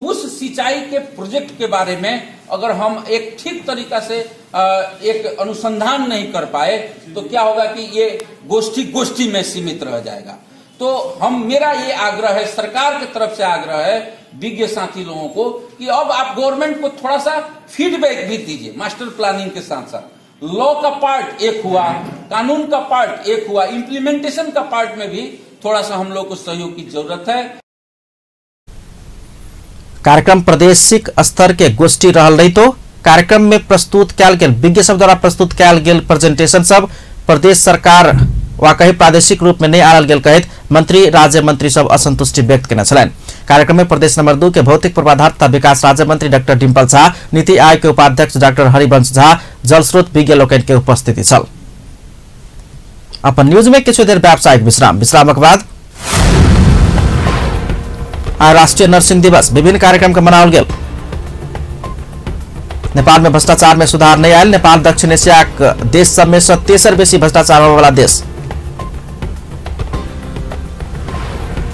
Speaker 4: उस सिंचाई के प्रोजेक्ट के बारे में अगर हम एक ठीक तरीका से एक अनुसंधान नहीं कर पाए तो क्या होगा कि ये गोष्ठी गोष्ठी में सीमित रह जाएगा। तो हम, मेरा ये आग्रह है, सरकार की तरफ से आग्रह है विज्ञ साथी लोगों को कि अब आप गवर्नमेंट को थोड़ा सा फीडबैक भी दीजिए। मास्टर प्लानिंग के साथ साथ लॉ का पार्ट एक हुआ, कानून का पार्ट एक हुआ, इम्प्लीमेंटेशन का पार्ट में भी थोड़ा सा हम लोग को सहयोग की जरूरत है।
Speaker 1: कार्यक्रम प्रादेशिक स्तर के गोष्ठी रहल रही तो कार्यक्रम में प्रस्तुत कयल गेल विज्ञ सब द्वारा प्रस्तुत कयल गेल प्रेजेंटेशन सब प्रदेश सरकार वा कहीं प्रादेशिक रूप में नहीं आनल गेल कहैत मंत्री राज्य मंत्री सब असंतुष्टि व्यक्त केने छलनि। कार्यक्रम में प्रदेश नंबर 2 के भौतिक पूर्वाधार तथा विकास राज्य मंत्री डॉक्टर डिम्पल झा, नीति आयोग के उपाध्यक्ष डॉक्टर हरिवंश झा, जलस्रोत विज्ञ लोकनि के उपस्थिति छल। अपन न्यूज में किछु देर व्यावसायिक विश्राम, विश्रामक बाद आ राष्ट्रीय नर्सिंग दिवस विभिन्न कार्यक्रम के मनाओल गेल। नेपाल में भ्रष्टाचार में सुधार नहीं आयल, नेपाल दक्षिण एशिया देश सब में से तेसर बेसी भ्रष्टाचार होने वाला देश।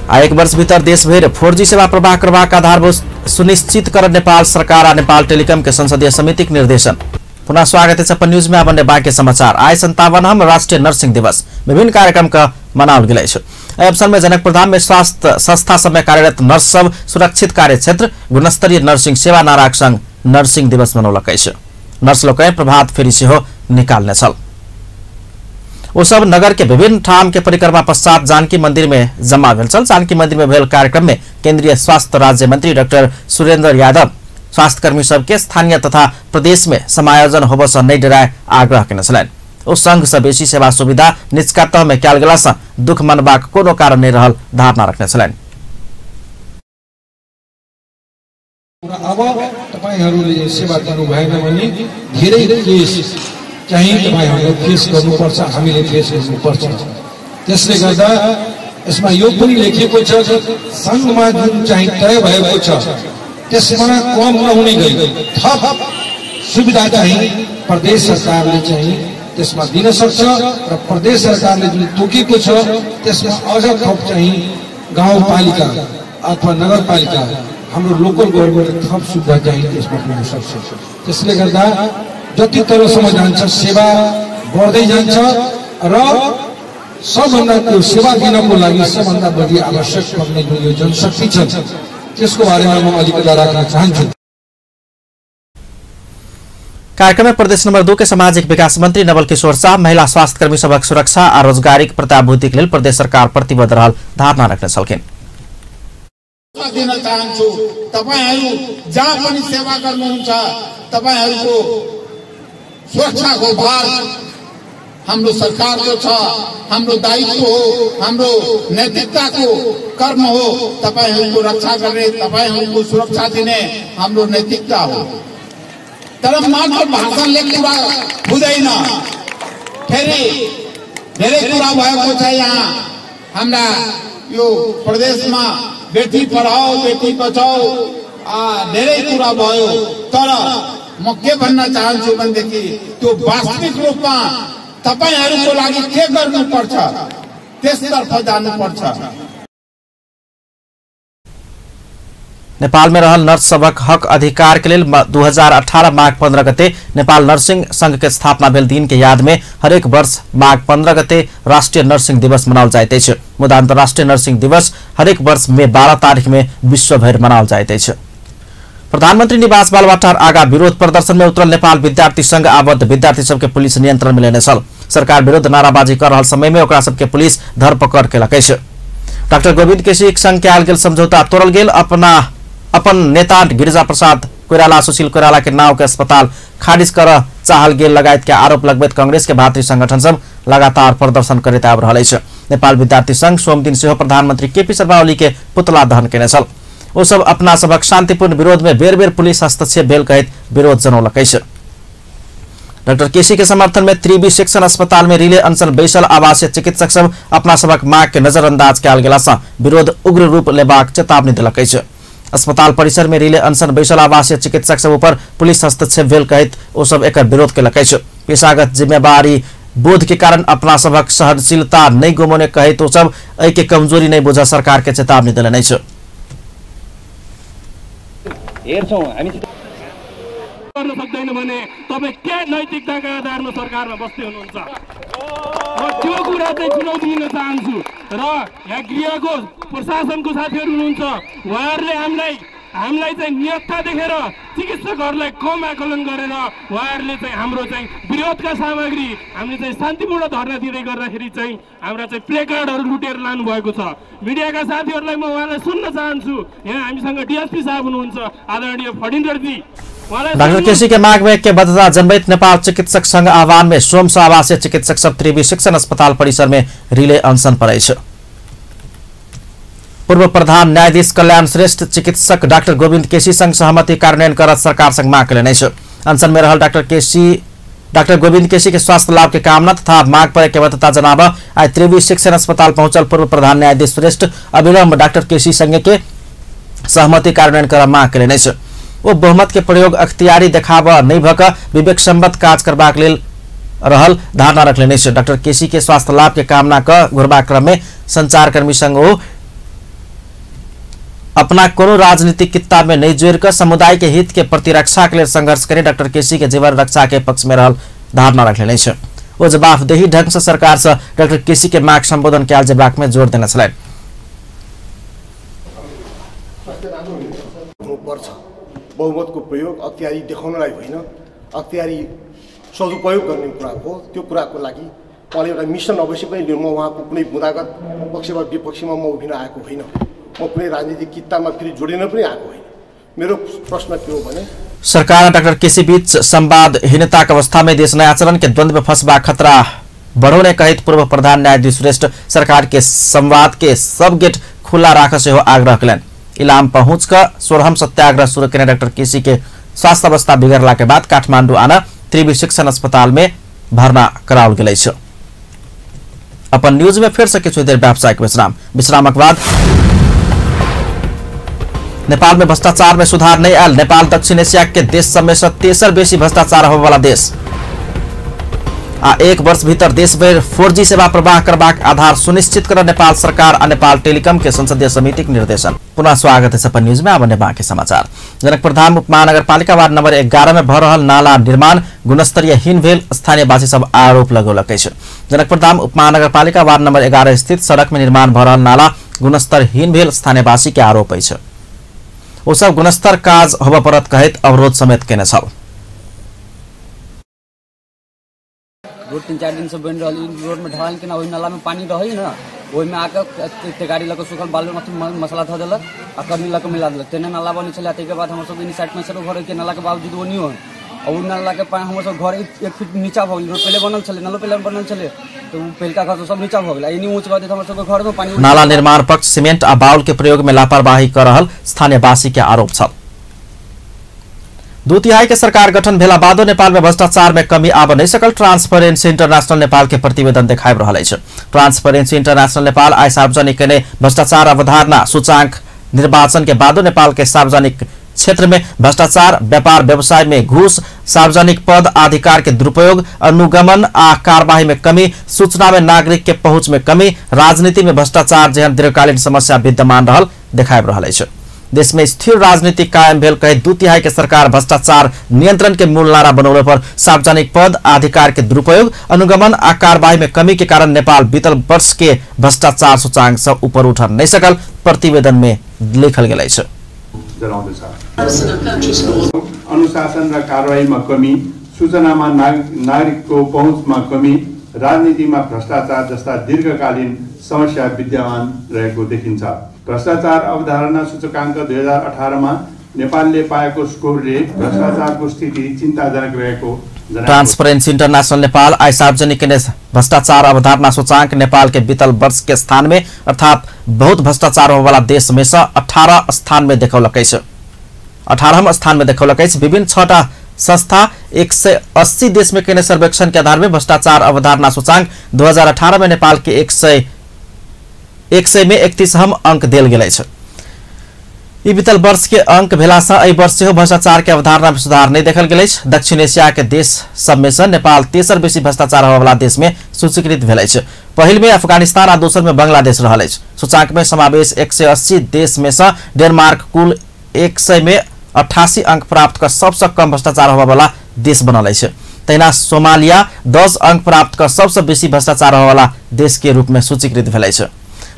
Speaker 1: आ एक वर्ष भीतर देश भरि 4G सेवा प्रवाह करबाक आधारभूत सुनिश्चित कर नेपाल सरकार आ नेपाल टेलीकॉम के संसदीय समितिक निर्देशन। पुनः स्वागत है अपन न्यूज में। अब बाकी समाचार। आइ 57वां राष्ट्रीय नर्सिंग दिवस विभिन्न कार्यक्रम का मनाओल गेल अछि। एहि अवसर में जनकपुरधाम में स्वास्थ्य संस्था सब में कार्यरत नर्स सब सुरक्षित कार्य क्षेत्र गुणस्तरीय नर्सिंग सेवा नाराक संग नर्सिंग दिवस मनौलक अछि। नर्स लोकनि प्रभात फेरी सेहो निकालने छल। ओ सब नगर के विभिन्न ठाम के परिक्रमा पश्चात जानकी मंदिर में जमा भेल छल। जानकी मंदिर में भेल कार्यक्रम में केंद्रीय स्वास्थ्य राज्य मंत्री डॉक्टर सुरेंद्र यादव स्वास्थ्यकर्मी सबके स्थानीय तथा प्रदेश में समायोजन होबय से नहि डराय आग्रह केने छलनि। ओ संघ से बेसी सेवा सुविधा निचका तह में कयल गेला से दुख मनबाक कोनो कारण नहि रहल धारणा रखने छलनि।
Speaker 13: अब तपाईहरुले सेवा दिनु भएन भने धेरै केस चाहिँ तपाईहरुले फेस गर्नुपर्छ, हामीले फेस गर्नुपर्छ। त्यसले गर्दा यसमा यो पनि लेखिएको छ कि संघमा जुन चाहिँ तय भएको छ त्यसमा कम नहुने गरी थप सुविधा चाहिँ प्रदेश सरकारले चाहिँ त्यसमा दिन सक्छ र प्रदेश सरकारले जुन तोकेको छ त्यसमा अझ थप चाहिँ गाउँपालिका अथवा नगरपालिका हाम्रो लोकल गभर्नमेन्टले थप सुविधा चाहिँ त्यसमा पुग्न सक्छ। त्यसले गर्दा जति तलसम्म जान्छ सेवा बढ्दै जान्छ र सबभन्दा त्यो सेवा दिनको लागि सबभन्दा बढी आवश्यक पर्ने जुन यो जनशक्ति छ त्यसको बारेमा म अलिकति राख्न चाहन्छु।
Speaker 1: कार्यक्रम में प्रदेश नंबर 2 के सामाजिक विकास मंत्री नवल किशोर शाह महिला स्वास्थ्यकर्मी सभक सुरक्षा आ रोजगारीक प्रत्याभूतिक लेल प्रदेश सरकार प्रतिबद्ध रहल धारणा रखने छलखिन।
Speaker 14: दिन चाहन्छु तपाईहरु जहाँ पनि सेवा गर्नुहुन्छ तपाईहरुको सुरक्षाको भार हाम्रो सरकारको छ, हाम्रो दायित्व हो, हाम्रो नैतिकताको कर्म हो। तपाईहरुको रक्षा गर्ने, तपाईहरुको सुरक्षा दिने हाम्रो नैतिकता हो। तर मात्र भाषणले कुरा हुँदैन, फेरि धेरै कुरा भएको छ यहाँ हाम्रा यो प्रदेशमा। बेटी पढाओ बेटी बचाओ धेरै कुरा भयो, तर म के भन्न चाहन्छु भनेदेखि त्यो वास्तविक रूपमा तपाईहरुको लागि के गर्नुपर्छ, त्यसतर्फ जानुपर्छ।
Speaker 1: नेपाल में रहल नर्स सभक हक अधिकार के लेल 2018 माघ 15 गते नेपाल नर्सिंग संघ के स्थापना भेल दिन के याद में हरेक वर्ष माघ 15 गते राष्ट्रीय नर्सिंग दिवस मनाओल जाइत अछि। मुदा अंतर्राष्ट्रीय नर्सिंग दिवस हरेक वर्ष मे 12 तारीख में विश्वभरि मनाओल जाइत अछि। प्रधानमंत्री निवास बालवाटार आगा विरोध प्रदर्शन में उतरल नेपाल विद्यार्थी संघ आबद्ध विद्यार्थी सबके पुलिस नियंत्रण में लेने छल। सरकार विरुद्ध नाराबाजी कर रहल समय में ओकरा सबके पुलिस धरपकड़ केलक अछि। डाक्टर गोविन्द केसी संग कयल गेल समझौता तोड़ल गेल। अपन नेता गिरिजा प्रसाद कोइराला सुशील कोइराला के नाव के अस्पताल खारिज कर चाहल गेल लगायत के आरोप लगबैत कांग्रेस के भातृ संगठन सब लगातार प्रदर्शन करैत आबि रहल अछि। नेपाल विद्यार्थी संघ सोमदिन सेहो प्रधानमंत्री केपी शर्मा ओली के पुतला दहन केने छल। ओ सब अपना सबक शांतिपूर्ण विरोध में बेर बेर पुलिस हस्तक्षेप भेल कहैत विरोध जनौलक अछि। डाक्टर केसी के समर्थन में त्रिवी सेक्शन अस्पताल में रिले अनशन बैसल आवासीय चिकित्सक सब अपना सबक माग के नजरअंदाज कयल गेला सँ विरोध उग्र रूप लेबाक चेतावनी देलक अछि। अस्पताल परिसर में रिले अनशन बैसल आवासीय चिकित्सक सब ऊपर पुलिस हस्तक्षेप भेल कहैत ओ सब एकर विरोध केलक अछि। पेशागत जिम्मेवारी बोध के कारण अपना सबक सहनशीलता नहीं गुमौने कहैत ओ सब एहि के कमजोरी नहीं बुझ सरकार के चेतावनी देलनि अछि।
Speaker 15: गर्न सक्दैन भने तपाई के नैतिकताका आधारमा सरकारमा बस्दै हुनुहुन्छ? म त्यो कुरा चाहिँ चुनौती दिन चाहन्छु र यहाँ गृहको प्रशासनको साथीहरू हुनुहुन्छ, उहाँहरूले हामीलाई चाहिँ नियतता देखेर चिकित्सकहरूलाई कम आकलन गरेर उहाँहरूले चाहिँ हाम्रो चाहिँ विरोधका सामग्री हामीले चाहिँ शान्तिपूर्ण धरना दिँदै गर्दाखेरि चाहिँ हाम्रा चाहिँ प्लेकार्डहरू लुटेर लानु भएको छ। मिडियाका साथीहरूलाई म उहाँलाई सुन्न चाहन्छु। यहाँ हामीसँग डिएसपी साहब हुनुहुन्छ आदरणीय फणिन्द्रजी।
Speaker 1: डाक्टर केसी के माग में एकबद्धता जनबैत नेपाल चिकित्सक संघ आह्वान में सोम सँ आवासीय चिकित्सक सब त्रिवी शिक्षण अस्पताल परिसर में रिले अनशन पर अछि। पूर्व प्रधान न्यायाधीश कल्याण श्रेष्ठ चिकित्सक डाक्टर गोविन्द केसी संग सहमति कार्यान्वयन करत सरकार संग माग केलनि अछि। अनशन में रहल डाक्टर गोविन्द केसी के स्वास्थ्य लाभ के कामना तथा माग पर एकबद्धता जनाब आइ त्रिवी शिक्षण अस्पताल पहुंचल पूर्व प्रधान न्यायाधीश श्रेष्ठ अविलंब डाक्टर केसी संग के सहमति कार्यान्वयन कर माग केलनि अछि। ओ बहुमत के प्रयोग अख्तियारी देखाब नहीं भक विवेक सम्मत काज करबाक लेल रहल धारणा रखलनि अछि। डाक्टर केसी के स्वास्थ्य लाभ के कामना क घुरबाक क्रम में संचारकर्मी संग ओ अपना कोनो राजनीतिक कित्ता में नहीं जोड़ कर समुदाय के हित के प्रतिरक्षा के लिए संघर्ष करे डाक्टर केसी के जीवन रक्षा के पक्ष में रहल धारणा रखलनि अछि। ओ जवाबदेही ढंग से सरकार से डाक्टर केसी के माग संबोधन कयल जेबाक में जोर देने छलनि।
Speaker 16: बहुमतको प्रयोग अख्तियारी देखाउनलाई होइन, अख्तियारी सदुपयोग गर्ने कुराको त्यो कुराको लागि उहाँले एउटा मिसन अवश्य पनि लिनु। म उहाँको कुनै बुँदागत पक्षमा विपक्षमा म उभिन आएको होइन, म कुनै राजनीतिक कित्तामा फेरि जोडिन पनि आएको होइन। मेरो प्रश्न के हो भने
Speaker 1: सरकार डाक्टर केसी बीच संवादहीनताको अवस्था में देश नयाँ चरण के द्वंद्व में फंसबाक खतरा बढ़ौने कहैत पूर्व प्रधान न्यायाधीश श्रेष्ठ सरकार के संवाद के सब गेट खुला राख सेहो आग्रह केलनि। इलाम पहुंच कर 16 सत्याग्रह शुरू केने डाक्टर केसी के स्वास्थ्य अवस्था बिगड़ला के बाद काठमांडू आना त्रिवी शिक्षण अस्पताल में भर्ना कराओल गेल अछि। अपन न्यूज में फिर से किछु देर व्यावसायिक विश्राम। विश्रामक बाद नेपाल में भ्रष्टाचार में सुधार नहीं आयल। नेपाल दक्षिण एशिया के देश सब में से तेसर बेसी भ्रष्टाचार होबय वाला देश आ एक वर्ष भीतर देशभरि 4G सेवा प्रवाह करबाक आधार सुनिश्चित कर नेपाल सरकार आ नेपाल टेलिकम के संसदीय समितिक निर्देशन। पुनः स्वागत है अपन न्यूज में। आब बाकी समाचार। जनकपुरधाम उपमहानगरपालिका वार्ड नंबर 11 में भ रहल नाला निर्माण गुणस्तरीय हीन भेल स्थानीयवासी सब आरोप लगौलक अछि। जनकपुरधाम उपमहानगरपालिका वार्ड नंबर 11 स्थित सड़क में निर्माण भ रहल नाला गुणस्तरहीन भेल स्थानीयवासी के आरोप अछि। ओ सब गुणस्तर काज होबय पड़त कहैत अवरोध समेत केने छल।
Speaker 17: रोड 3-4 दिन से बनि रहल, रोड में ढलान केना ओहि नाला में पानी रहै न, ओहिमे आके गाड़ी लऽ कऽ सुखल बालू मसाला धऽ देलक आ करनी लऽ कऽ मिला देलक, तेना नाला बनै छलै। ताहिके बाद हमर सबके साइड में घर के नाला के बावजूद ओ नहि होइ, और उ नाला के पानी हमर सब घर 1 फीट नीचा भऽ गेल। रोड पहिले बनल छलै, नालो पहिले बनल छलै, तऽ उ पहिलका घर सब नीचा भऽ गेल। एनी ऊँच भऽ गेल हमर सबके घर में पानी।
Speaker 1: नाला निर्माण पक्ष सीमेंट आ बाउल के प्रयोग में लापरवाही कर रहल स्थानीयवासी के आरोप छल। 2/3 के सरकार गठन भेला बादो नेपाल में भ्रष्टाचार में कमी आब नहीं सकल ट्रांसपेरेंसी इंटरनेशनल नेपाल के प्रतिवेदन देखाबि रहल अछि। ट्रांसपेरेंसी इंटरनेशनल नेपाल आइ सार्वजनिक केने भ्रष्टाचार अवधारणा सूचांक निर्वाचन के बादो नेपाल के सार्वजनिक क्षेत्र में भ्रष्टाचार, व्यापार व्यवसाय में घूस, सार्वजनिक पद अधिकार के दुरुपयोग, अनुगमन आ कार्यवाही में कमी, सूचना में नागरिक के पहुंच में कमी, राजनीति में भ्रष्टाचार जेहन दीर्घकालीन समस्या विद्यमान रहल देखाबि रहल अछि। देश में स्थिर राजनीति कायम भेल कहे 2/3 के सरकार भ्रष्टाचार नियंत्रण के मूल नारा बनौले पर सार्वजनिक पद अधिकार के दुरुपयोग, अनुगमन आ कार्यवाही में कमी के कारण नेपाल बीतल वर्ष के भ्रष्टाचार सूचांक से ऊपर उठ नहीं सकल प्रतिवेदन में लिखल गेल अछि।
Speaker 18: अनुशासन र कारवाहीमा कमी, सूचनामा नागरिकको पहुँचमा कमी, राजनीतिमा भ्रष्टाचार जस्ता दीर्घकालीन समस्या विद्यमान रहेको देखिन्छ। भ्रष्टाचार अवधारणा सूचकाङ्क 2018 मा नेपालले पाएको स्कोरले भ्रष्टाचारको स्थिति चिन्ताजनक रहेको।
Speaker 1: ट्रांसपेरेंसी इंटरनेशनल नेपाल आइ सार्वजनिक भ्रष्टाचार अवधारणा सूचांक नेपाल के बीतल वर्ष के स्थान में अर्थात बहुत भ्रष्टाचार होने वाला देश में से 18 स्थान में देखौलक अछि। 18वां स्थान में देखौलक अछि। विभिन्न 6टा संस्था 180 देश में केने सर्वेक्षण के आधार में भ्रष्टाचार अवधारणा सूचांक 2018 में नेपाल के 100 में 31वां अंक देल गेल अछि। ई बीतल वर्ष के अंक भेला से एहि वर्ष सेहो भ्रष्टाचार के अवधारणा में सुधार नहीं देखल गेल अछि। दक्षिण एशिया के देश सब में से नेपाल तेसर बेसी भ्रष्टाचार होबयवला देश में सूचीकृत भेल अछि। पहिल में अफगानिस्तान आ दोसर में बांग्लादेश रहल अछि। सूचांक में समावेश 180 देश में से डेनमार्क कुल 100 में 88 अंक प्राप्त कर सबसे कम भ्रष्टाचार होबयवला देश बनल अछि। तहिना सोमालिया 10 अंक प्राप्त कर सबसे बेसी भ्रष्टाचार होबयवला देश के रूप में सूचीकृत भेल अछि।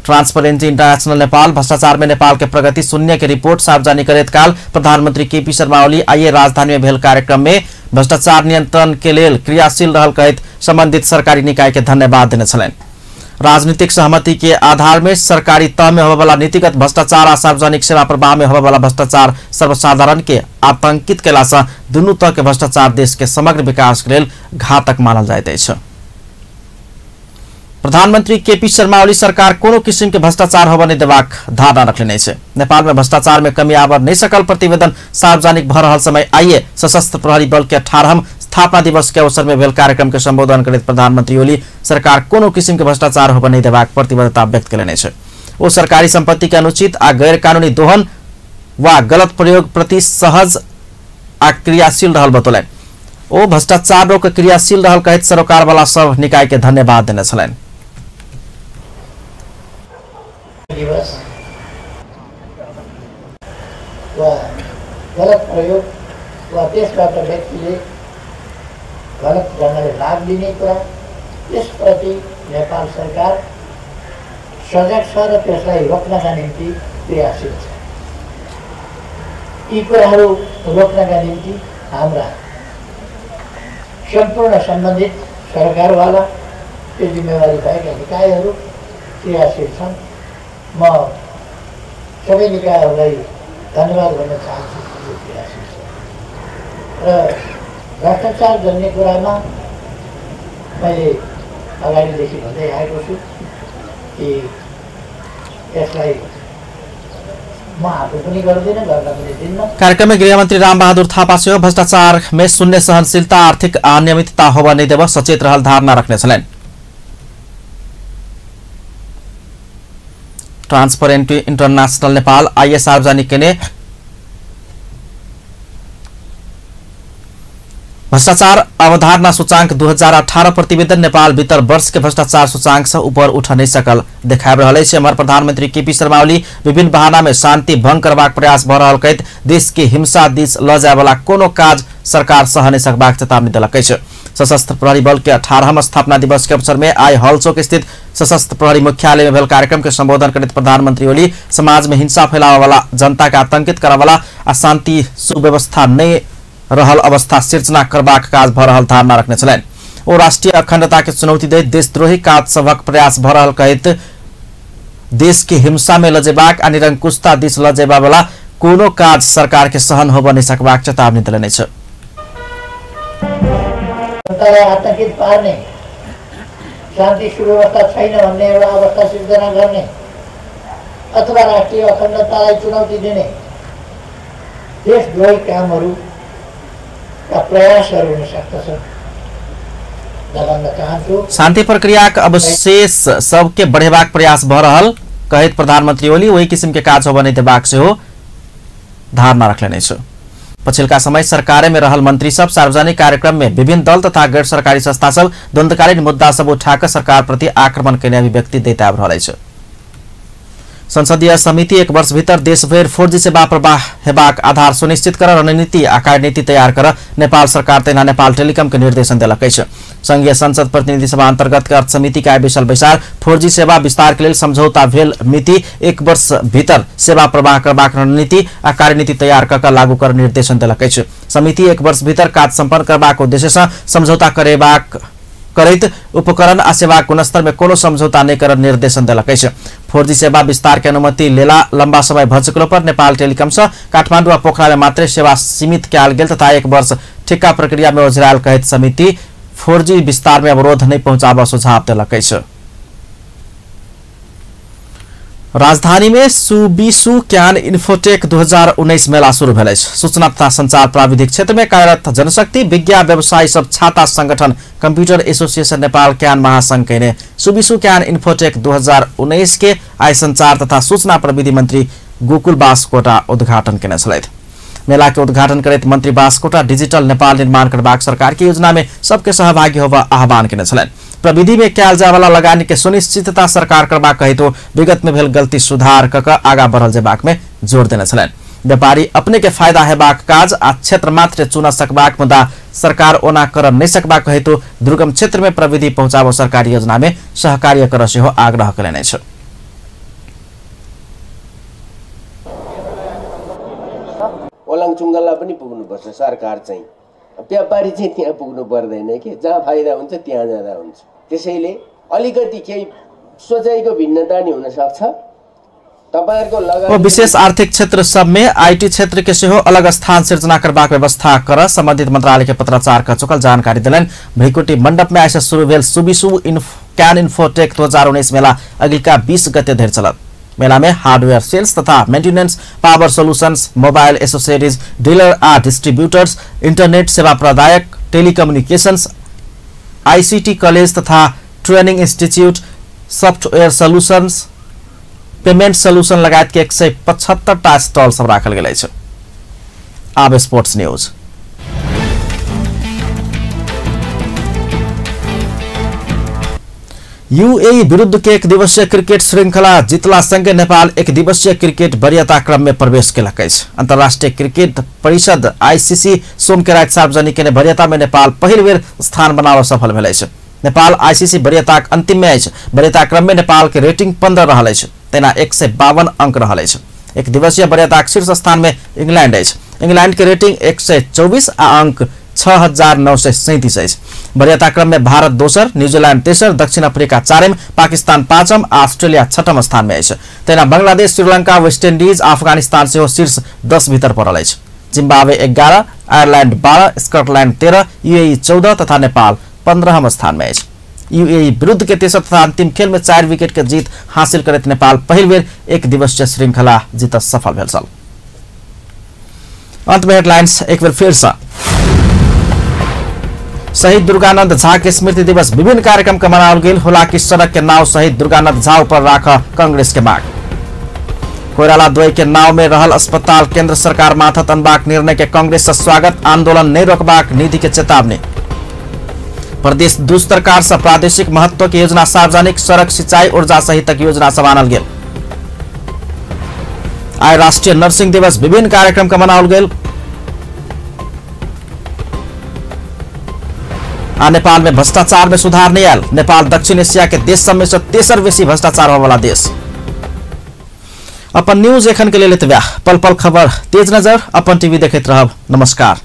Speaker 1: ट्रांसपेरेंसी इंटरनेशनल नेपाल भ्रष्टाचार में नेपाल के प्रगति शून्य के रिपोर्ट सार्वजनिक करैत काल प्रधानमंत्री केपी शर्मा ओली आइए राजधानी में भेल कार्यक्रम में भ्रष्टाचार नियंत्रण के लेल क्रियाशील रहल कहैत संबंधित सरकारी निकाय के धन्यवाद देने छलनि। राजनीतिक सहमति के आधार में सरकारी तह में होबयवला नीतिगत भ्रष्टाचार आ सार्वजनिक सेवा प्रवाह में होबयवला भ्रष्टाचार सर्वसाधारण के आतंकित कयला से दुनू तह के भ्रष्टाचार देश के समग्र विकास के लेल घातक मानल जाइत अछि। प्रधानमंत्री केपी शर्मा ओली सरकार कोनो किसिम के भ्रष्टाचार होबय नहि देबाक धारणा रखने अछि। नेपाल में भ्रष्टाचार में कमी आबय नहि सकल प्रतिवेदन सार्वजनिक भ रहल समय आइए सशस्त्र प्रहरी बल के 18वां स्थापना दिवस के अवसर में भेल कार्यक्रम के संबोधन करैत प्रधानमंत्री ओली सरकार कोनो किसिम के भ्रष्टाचार होबय नहि देबाक प्रतिबद्धता व्यक्त कयलनि अछि। ओ सरकारी संपत्ति के अनुचित आ गैरकानूनी दोहन वा गलत प्रयोग प्रति सहज आ क्रियाशील रहल बतौलनि। ओ भ्रष्टाचार रोक क्रियाशील रहल कहैत सरोकार वाला सब निकाय के धन्यवाद देने छलनि।
Speaker 19: दिवस वा गलत प्रयोग वा त्यसबाट व्यक्तिले गलत ढङ्गले लाभ लिने कुरा, त्यसप्रति नेपाल सरकार सजग छ र त्यसलाई रोक्नका निम्ति क्रियाशील छ। यी कुराहरू रोक्नका निम्ति हाम्रा सम्पूर्ण सम्बन्धित सरकारवाला त्यो जिम्मेवारी भएका निकायहरू क्रियाशील छन्। म सबै निकायहरूलाई धन्यवाद भन्न चाहन्छु जो क्रियाशील छ र भ्रष्टाचार जन्ने कुरामा मैले अगाडिदेखि भन्दै आएको छु कि यसलाई म आफू पनि गर्दिनँ, गर्न पनि दिन्न।
Speaker 1: कार्यक्रम में गृहमंत्री रामबहादुर थापा सेहो भ्रष्टाचार में शून्य सहनशीलता, आर्थिक अनियमितता होबय नहि देबय सचेत रहल धारणा रखने छलनि। ट्रांसपेरेंसी इंटरनेशनल नेपाल आइए सार्वजनिक केने भ्रष्टाचार अवधारणा सूचांक 2018 प्रतिवेदन नेपाल भीतर वर्ष के भ्रष्टाचार सूचांक से ऊपर उठ नहीं सकल देखाबि रहल अछि। एम्हर प्रधानमंत्री केपी शर्मा ओली विभिन्न बहाना में शांति भंग करबाक प्रयास भ रहल कहैत देश के हिंसा दिस ल जायवला कोनो काज सरकार सह नहि सकबाक चेतावनी देलक अछि। सशस्त्र प्रहरी बल के 18वां स्थापना दिवस के अवसर में आइ हलचौक स्थित सशस्त्र प्रहरी मुख्यालय में भेल कार्यक्रम के संबोधन करैत प्रधानमंत्री ओली समाज में हिंसा फैलावे वाला, जनता के आतंकित करय आ शांति सुव्यवस्था नहि रहल अवस्था सिर्जना करबाक काज भ रहल धारणा रखने छलनि। ओ राष्ट्रीय अखंडता के चुनौती दैत देशद्रोही काज सभक प्रयास भ रहल कहैत देश के हिंसा में लजेबाक आ निरंकुशता दिस लजेबा वाला कोनो काज सरकार के सहन होबय नहि सकबाक चेतावनी देलनि अछि।
Speaker 19: जनतालाई आतंकित पार्ने, शान्ति सुव्यवस्था छैन भन्ने एउटा अवस्था सिर्जना गर्ने अथवा राष्ट्रिय अखण्डतालाई चुनौती दिने देशद्रोही कामहरूका प्रयासहरू हुन सक्दछन्।
Speaker 1: शान्ति प्रक्रियाक अवशेष सबके बढ़ेबाक प्रयास भ रहल कहैत प्रधानमंत्री ओली ओहि किसिम के काज होबय नहि देबाक सेहो धारणा रखलनि अछि। पछिल्का समय सरकारे में रहल मंत्री सब सार्वजनिक कार्यक्रम में विभिन्न दल तथा गैर सरकारी संस्था सब द्वंद्वकालीन मुद्दा सब उठाकर सरकार प्रति आक्रमण केने अभिव्यक्ति दैत आबि रहल अछि। संसदीय समिति एक वर्ष भीतर देशभरि 4G सेवा प्रवाह हेबाक आधार सुनिश्चित कर रणनीति आ कार्यनीति तैयार कर नेपाल सरकार तहिना नेपाल टेलिकम के निर्देशन देलक अछि। संघीय संसद प्रतिनिधि सभा अंतर्गत के अर्थ समिति के बैसल बैसार 4G सेवा विस्तार के लेल समझौता भेल मिति एक वर्ष भीतर सेवा प्रवाह करबाक रणनीति आ कार्यनीति तैयार कऽ लागू कर निर्देशन देलक अछि। समिति एक वर्ष भीतर काज सम्पन्न करबाक उद्देश्य सँ समझौता करेबाक करैत उपकरण आ सेवा गुणस्तर में कोनो समझौता नहीं कर निर्देशन देलक अछि। 4G सेवा विस्तार के अनुमति लेला लंबा समय भ चुकलो पर नेपाल टेलिकम से काठमांडू आ पोखरा में मात्रे सेवा सीमित कयल गेल तथा एक वर्ष ठिक्का प्रक्रिया में ओझरायल कहैत समिति 4G विस्तार में अवरोध नहीं पहुंचाबऽ सुझाव देलक अछि। राजधानी में सुबिसु can infotech 2019 मेला शुरू भेल अछि। सूचना तथा संचार प्राविधिक क्षेत्र में कार्यरत जनशक्ति विज्ञा व्यवसायी सब छाता संगठन कंप्यूटर एसोसिएशन नेपाल can महासंघ केने सुबिसु can infotech 2019 के आइ संचार तथा सूचना प्रविधि मंत्री गोकुल बास्कोटा उद्घाटन केने छलथि। मेला के उद्घाटन करैत मंत्री बास्कोटा डिजिटल नेपाल निर्माण करबाक सरकार के योजना में सबके सहभागी होबऽ आह्वान केने छलनि। प्रविधि में कयल जाय वाला लगानी के सुनिश्चितता सरकार करबाक कहैतो विगत में भेल गलती सुधार क आगा बढ़ल जेबाक में जोर देने छलनि। व्यापारी अपने के फायदा हेबाक काज आ क्षेत्र मात्र चुन सकबाक मुदा सरकार ओना कर नहीं सकबाक हेतु दुर्गम क्षेत्र में प्रविधि पहुंचाबऽ सरकारी योजना में सहकार्य कर सेहो आग्रह कयलनि अछि।
Speaker 20: ओलाङचुङ्गला पनि पुग्नुपर्छ सरकार चाहिँ, व्यापारी चाहिँ त्यहाँ पुग्नु पर्दैन कि जहाँ फाइदा हुन्छ त्यहाँ जाँदा हुन्छ। त्यसैले अलिकति केही सोचाइको भिन्नता नि हुन सक्छ। तपाईहरुको लगानी
Speaker 1: विशेष आर्थिक क्षेत्र सब में IT क्षेत्र के सेहो अलग स्थान सिर्जना करबाक व्यवस्था कर संबंधित मंत्रालय के पत्राचार क चुकल जानकारी देलनि। भृकुटी मंडप में आइ शुरू भेल सुबिसु can infotech 2019 मेला अगिलका 20 गते धरि चलत। मेला में हार्डवेयर सेल्स तथा maintenance, power solutions, mobile accessories dealer आ डिस्ट्रीब्यूटर्स, इंटरनेट सेवा प्रदायक, टेलीकम्युनिकेशंस, आईसीटी कॉलेज तथा training institute, software solutions, payment solution लगायत के 175 टा स्टॉल सब राखल गेल अछि। आब स्पोर्ट्स न्यूज। यूएई विरुद्ध के एक दिवसीय क्रिकेट श्रृंखला जितला संगे नेपाल एक दिवसीय क्रिकेट वरीयता क्रम में प्रवेश केलक अछि। अंतर्राष्ट्रीय क्रिकेट परिषद आईसीसी सोम के राति सार्वजनिक केने वरीयता में नेपाल पहिल बेर स्थान बनाबऽ सफल भेल अछि। नेपाल आईसीसी वरीयताक अंतिम में अछि। वरीयता क्रम में नेपाल के रेटिंग 15 रहल अछि, तहिना 152 अंक रहल अछि। एक दिवसीय वरीयताक शीर्ष स्थान में इंग्लैंड अछि। इंग्लैंड के रेटिंग 124 आ अंक 6937 अछि। वरीयता क्रम में भारत दोसर, न्यूजीलैंड तेसर, दक्षिण अफ्रीका चारिम, पाकिस्तान पांचम आ ऑस्ट्रेलिया छठम स्थान में अछि। तहिना बांग्लादेश, श्रीलंका, वेस्ट इंडीज, अफगानिस्तान सेहो शीर्ष 10 भीतर पड़ल अछि। जिम्बाब्वे 11, आयरलैंड 12, स्कॉटलैंड 13, यूएई 14 तथा नेपाल 15 स्थान में अछि। यूएई विरुद्ध के तेसर तथा अंतिम खेल में 4 विकेट के जीत हासिल करैत नेपाल पहिल बेर एक दिवसीय श्रृंखला जीत सफल भेल छल। अंत में हेडलाइंस एक बेर फेर से। शहीद दुर्गानंद झा के स्मृति दिवस विभिन्न कार्यक्रम के मनाओल गेल। हुलाकी सड़क के नाव शहीद दुर्गानंद झा ऊपर राख कांग्रेस के मांग। कोइराला द्वय के नाव में रहल अस्पताल केंद्र सरकार माथत अनबाक निर्णय के कांग्रेस से स्वागत, आंदोलन नहीं रोकबाक निधि के चेतावनी। प्रदेश दू सरकार से प्रादेशिक महत्व के योजना सार्वजनिक सड़क, सिंचाई, ऊर्जा सहितक योजना सब आनल गेल। आइ राष्ट्रीय नर्सिंग दिवस विभिन्न कार्यक्रम के मनाओल गेल। आ नेपाल में भ्रष्टाचार में सुधार नहीं आयल। नेपाल दक्षिण एशिया के देश सब में से तेसर बेसी भ्रष्टाचार होने वाला देश। अपन न्यूज एखन के लेल एतबे। पल पल खबर तेज नजर अपन टीवी देखैत रहब। नमस्कार।